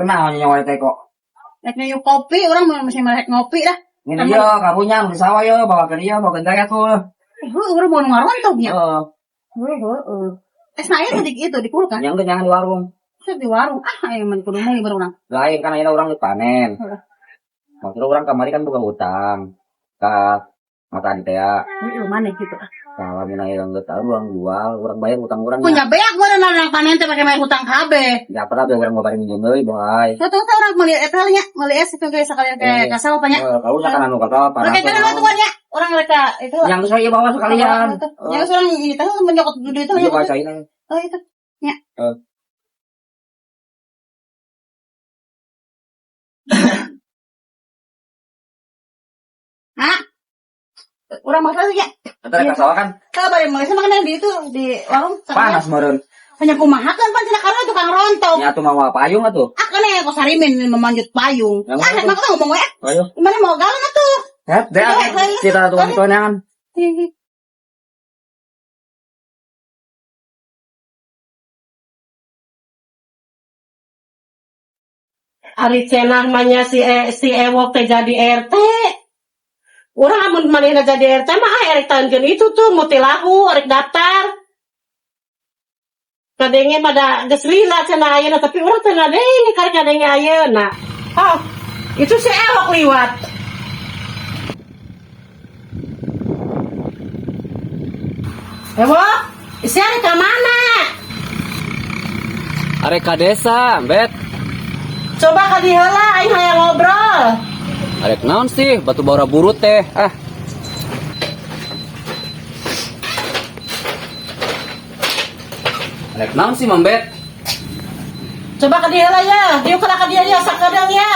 Keur naon nyawa teh kok? Rek nyium kopi, urang mah masih merek ngopi dah. Ini yo karunya di sawah yo bawa ke dia bawa ke tuh. Eh, heuh, urang mau ngarontok nya. Heeh. Heuh, heuh. Es na aya di itu di kulkas. Yang jangan di warung. Terus di warung. Ah, aya mun kudu meuli baru urang. Lain kan ayeuna urang dipanen. Heeh. Maksudnya urang kamari kan buka hutang. Ka mata teh ya. Heuh, maneh gitu. Kalau mun aya geus tahu urang jual, urang bayar hutang urang. Punya beak gua dan urang panen teh pake bayar hutang kabeh. Ya pernah tuh urang mau bari minjem deui, boy. Tuh tuh urang meuli eta nya, meuli es itu kayak sekalian kayak Eh. kasau apa nya. Karunya kan anu kata Oke, kan lu tuh nya. Urang mereka itu. Yang saya bawa sekalian. Yang seorang itu menyokot dulu itu. Iya, bacain aja. Oh, itu. Ya. Eh. Hah? Urang makan ya. Ntar ka sawah kan Kalau balik Malaysia makan di itu di warung. panas meureun. Hanya kumaha kan pan cenah karena tukang rontok. Nya atuh mawa payung atuh. Ah kan ya kok sarimin memanjut payung. Yang Ah, mana tuh? emang ngomong we. Ayo. Gimana mau galan atuh? Het, deh, kita tukang itu kan. Ari cenah mah nya si Ewok teh jadi RT. Urang amun manehna jadi RT mah ah erek taunkeun itu tuh mutilahu erek daftar. Kadenge mah da geus lila cenah ayeuna tapi urang teu ngadenge karek ngadenge ayeuna. Oh, itu si Ewok liwat. Ewok, si arek ka mana? Arek ka desa, Bet. Coba ka dieu heula aing hayang ngobrol. Arek naon sih batu bara buru teh. Ah. Arek naon sih, Mambet? Coba ka dieu heula ya, dieu ka dieu ya sakedeung ya.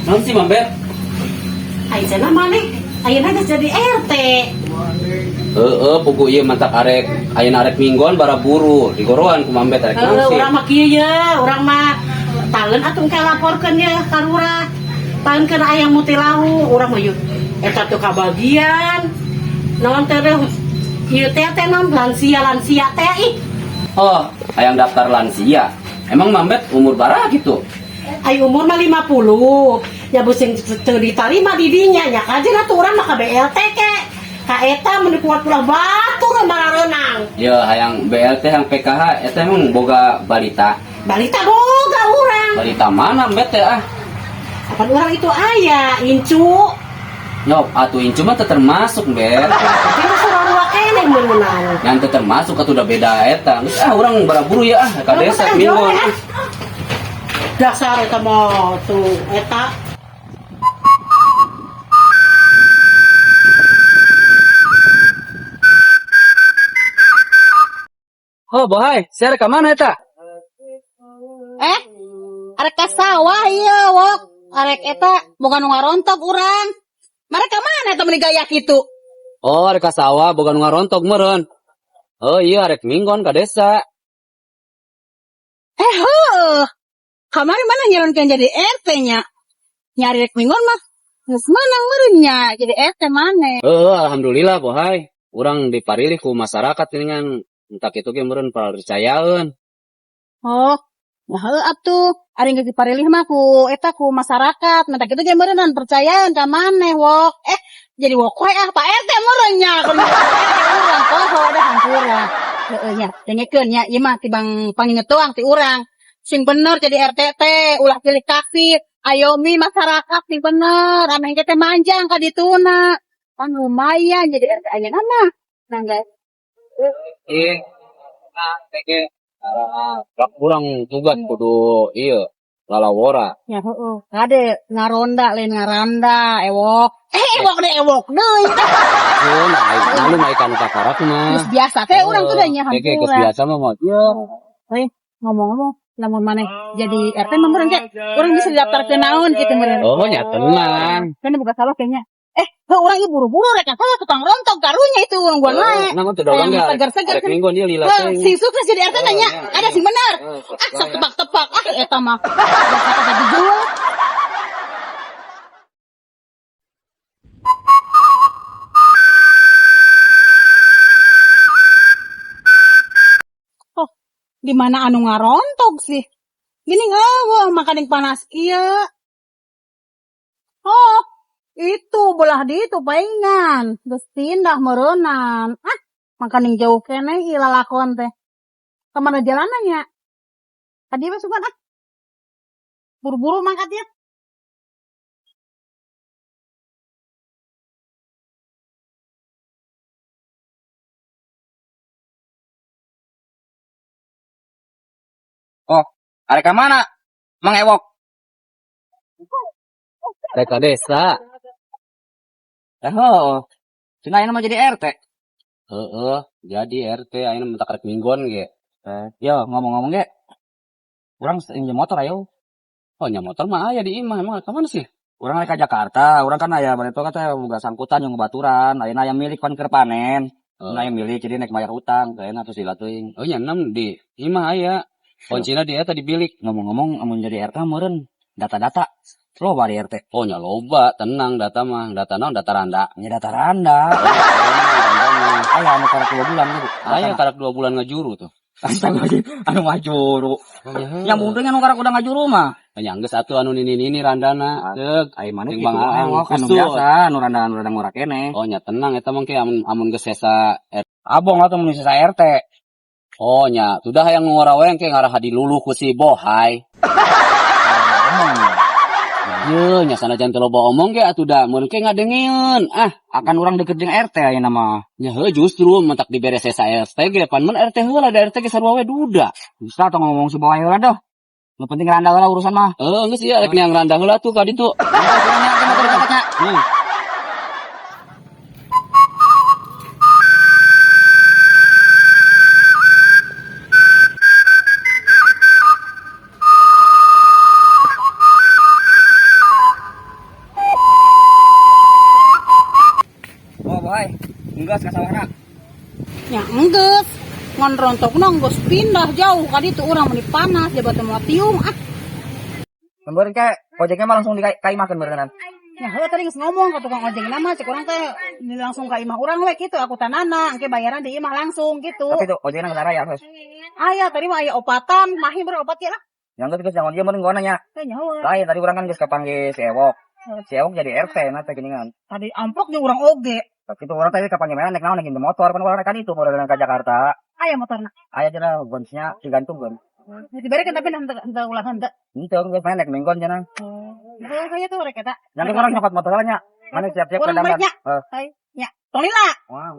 Naon sih, Mambet? Aing cenah maneh ayeuna geus jadi RT. Heeh, pugu ieu mantak arek ayeuna arek mingguan bara buru digoroan ku Mambet arek naon Heuh, sih? urang mah kieu ye, urang mah taeun atuh engke laporkeun ye ka lurah. Taeunkeun aya mutilahu, urang mah yeuh eta teu kabagian. Naon teh teh ieu teh teh naon lansia-lansia teh ih. Oh, hayang daftar lansia. Emang Mambet umur bara gitu? Ai umur mah 50. Ya busing teu ditarima di dinya nya kajen atuh urang mah ka BLT ke. Ka eta mun dikuat ulah batur marareunang. Ya, hayang BLT hayang PKH eta emang boga balita. Balita boga urang. Balita mana Mbet teh ah? Apan urang itu aya incu. Nyok, atuh incu mah teu termasuk, Bet. Tapi mah sarua keneh meunang. Yang teu termasuk atuh udah beda eta. Geus ah urang bara buru ya ah ka desa mingguan. Ah. Dasar eta mah tuh eta. Oh, bohai, sia ka mana eta? Eh, arek ka sawah ieu, Wok. Arek eta boga nu ngarontok urang. Mereka mana eta meuni gaya kitu? Oh, arek ka sawah boga nu ngarontok meureun. Oh iya, arek minggon ka desa. Eh, heuh. Kamari mana nyalonkeun jadi RT nya? Nyari rek minggon mah. Geus menang meureun nya jadi RT maneh. Heeh, alhamdulillah bohai. Urang diparilih ku masyarakat ini kan entah kitu ge meureun percayaeun. Oh, nah heuh atuh. Ari geus diparilih mah ku eta ku masyarakat. Menta kitu ge meureun percayaan ka maneh, Wok. Eh, jadi wok we ah Pak RT meureun nya. Kudu Pak RT urang poho dah hampura. Heeh nya, dengekeun nya ieu mah tibang panginget doang ti urang. Sing bener jadi RT teh, ulah pilih kasih. Ayomi masyarakat sing bener, ameh teh manjang ka dituna. Kan lumayan jadi RT ayeuna mah. Nah, guys. Ih, nah, teh urang tugas kudu ieu lalawora. Ya heeh. Kade ngaronda lain ngaranda ewok. Eh ewok deh ewok deui. Oh, nah, malu mah ikan kakarak mah. Geus biasa teh urang tuh dah nya Oke, geus hampura. biasa mah mah. Ieu. Heuh, ngomong-ngomong lamun maneh jadi RT mah meureun ke urang bisa daftar ke naon kitu meureun. Oh, nya tenang. Kan buka salah kayaknya. Eh, heuh urang ieu buru-buru rek salah tukang rontok karunya itu nungguan wae. Nah, mah teu dorong ge Hayang segar-segar arek mingguan ieu lila Heuh, teh. sing sukses jadi RT nanya, Oh, ada sing bener. Heeh, Ah, sok tepak-tepak. Ah, eta mah. Biasa kata dijual. Di mana anu ngarontog sih? Gini euweuh makaning panas kieu. Oh, itu belah di itu paingan. Geus pindah meureunnan. Ah, makaning jauh keneh ieu lalakon teh. Kemana jalanannya? Tadi mah sugan ah. Buru-buru mangkat ya. Oh, arek ka mana? Mang Ewok. Rek ka desa. Eh, oh. Cenah ayeuna mah jadi RT. Heeh, jadi RT ayeuna mentak rek minggon ge. Eh, yo ngomong-ngomong ge. Urang injem motor ayo. Oh, nya motor mah aya di imah, emang ka mana sih? Urang rek ka Jakarta, urang kan aya bade kata boga sangkutan jeung baturan, ayeuna aya milik pan keur panen. Heeh. Aya milik jadi nek bayar utang, kayakna atuh sila teuing. Oh, nya enam di imah aya. Kuncina di eta di bilik. Ngomong-ngomong amun jadi RT meureun data-data loba di RT. Oh, nya loba, tenang data mah, data naon data randa. Nya data randa. Randa mah. Aya anu karak 2 bulan gitu. Aya karak 2 bulan ngajuru tuh. Astagfirullahaladzim, anu ngajuru. Oh, nya Nya mun anu karak udah ngajuru mah. Nya geus atuh anu nini-nini randana. Ceuk. Ai maneh Jeung kitu Bang Aang, ewok anu kusut. biasa anu randa anu randa ngora keneh. Oh, nya tenang eta mah ke amun amun geus sesa R- Abong atuh mun sesa RT. Oh, nya sudah hayang ngora we engke ngarah diluluh ku si Bohai. Ngomong. Ye, nya sanajan teu loba omong ge atuh da mun ke ngadengeun. Ah, Akan urang deket jeung RT ayeuna mah. nya heuh justru mentak dibere sesa RT ge pan mun RT heula da RT ge sarua we duda. Bisa tong ngomong si Bohai heula dah. Nu penting randa heula urusan mah. Heuh, geus ieu rek neang randa heula tuh ka ditu. Hmm. Oh, Bohai. Enggeus ka sawahna. Ya enggeus. Ngan rontogna geus pindah jauh ka ditu urang meuni panas jabatan moal tiung ah. Meureun ke ojeknya mah langsung di ka imah kan meureun. Ya heuh tadi geus ngomong ka tukang ojek nama cek urang teh langsung ka imah urang we kitu aku tanana engke bayaran di imah langsung gitu. Tapi tuh ojekna geus araya geus. Aya tadi mah aya opatan, mahi beropat ya lah. Yang geus jangan ieu meureun gona nya. Teh nyaho. Lain tadi urang kan geus kapanggih si Ewok. Si Ewok jadi RT na teh geuningan. Tadi amplok jeung urang oge. Tapi itu orang tadi kapanggih mana naik naon naik motor kan urang kan itu urang ka Jakarta. Aya motorna. Aya cenah gonsnya digantung gon. Diberekeun tapi henteu henteu ulah henteu. Henteu geus mana naik minggon cenah. Heuh kaya tuh rek eta. Yang orang nyokot motor nya. Mana siap-siap Urang ke balik nya. Heeh. Hai nya. Tong lila. Wow.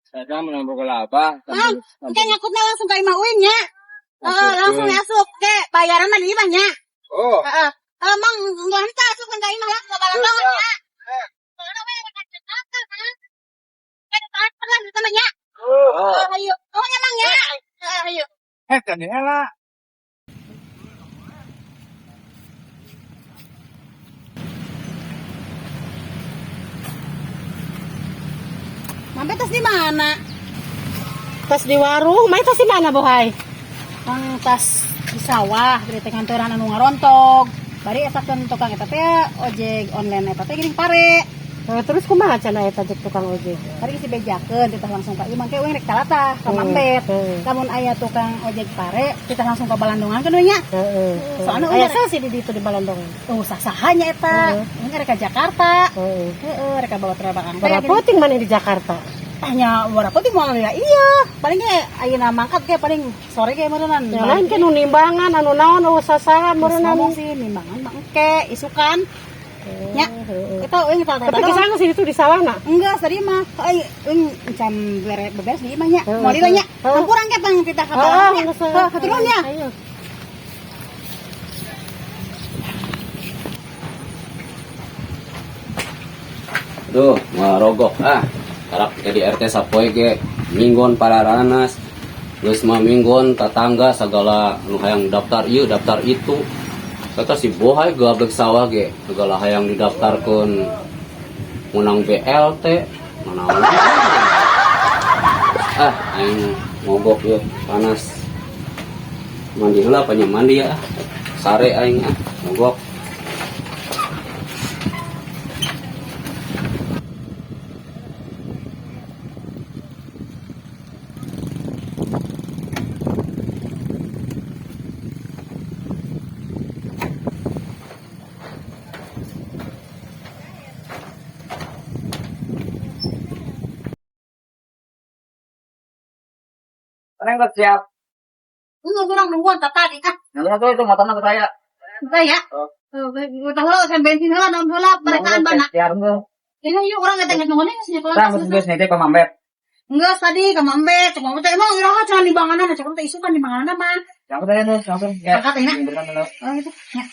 Saya menang apa? Mang, engke nyakutna langsung ka imah uing nya. Heeh, langsung asup ke bayaran mah di imah nya. Oh, Heeh. Heeh, Mang, enggak henteu asup ka imah langsung ka Balandongan nya. Soalna we rek ka Jakarta, Mang. Kan transfer lah di sana nya. oh. Heeh, ayo. Oh nya Mang nya. Heeh, ayo. Eh, Daniela. Mampe tas di mana? Tas di warung, may tas di mana Bohai? Mang tas di sawah, di teh kantoran anu ngarontog. Bari eta kan tukang eta teh ojek online eta teh geuning pare. Eh, terus kumaha cenah eta jeung tukang ojek? Bari geus dibejakeun titah langsung ka imah ke uing rek talatah ka Mambet. Heeh. Lamun aya tukang ojek pare, kita langsung ke Balandongan kan we nya. Heeh. Soalna Aya udah sah sih di ditu di Balandongan. Oh, sah-sahanya eta. Heeh. Ini rek ka Jakarta. Heeh. Heeh, rek bawa bakang teh. Berapa puting mana di Jakarta? Tanya berapa tuh moal ya? Iya, paling ge ayeuna mangkat ge paling sore ge meureunnan. Yang lain kan nu nimbangan anu naon eueuh sasaha Terus meureunnan. ngomong sih nimbangan mah engke isukan. Nya. Eta euing tah Tapi kisah sih itu di sawahna. Enggak, tadi mah euy euing can beres di imah nya. Heeh. Moal lila nya. Heeh. Hampura engke pang titah ka Heeh, Balandongan nya. geus. Heuh, hatur nuhun nya. Ayo. Duh, ngarogok ah. Karak jadi RT sapoe ge minggon pararanas. Geus mah minggon tatangga sagala nu hayang daftar ieu daftar itu. Kata si Bohai gablek sawah ge segala hayang didaftarkeun menang BLT, menang. Ah, aing mogok yeuh panas. Mandi heula apa nya mandi ya. Sare aing ah, mogok. Kan geus siap. Enggak, urang nungguan tak tadi ah. Nah, tuh itu motorna ke saya. Enggak ya. Oh. Oh, tahu lah, sen bensin heula, naon heula, perekaan bana. Siap tuh. Ini yuk urang eta geus nungguan geus nyekolah. Tah, geus geus nitip ka Mambet. Enggak tadi ka Mambe, cek Mambe teh emang iraha cenah di banganan, cek teh isukan di banganan mah. Yang teh tuh, langsung. Angkat, ya. Beneran, beneran. Oh gitu. Ya.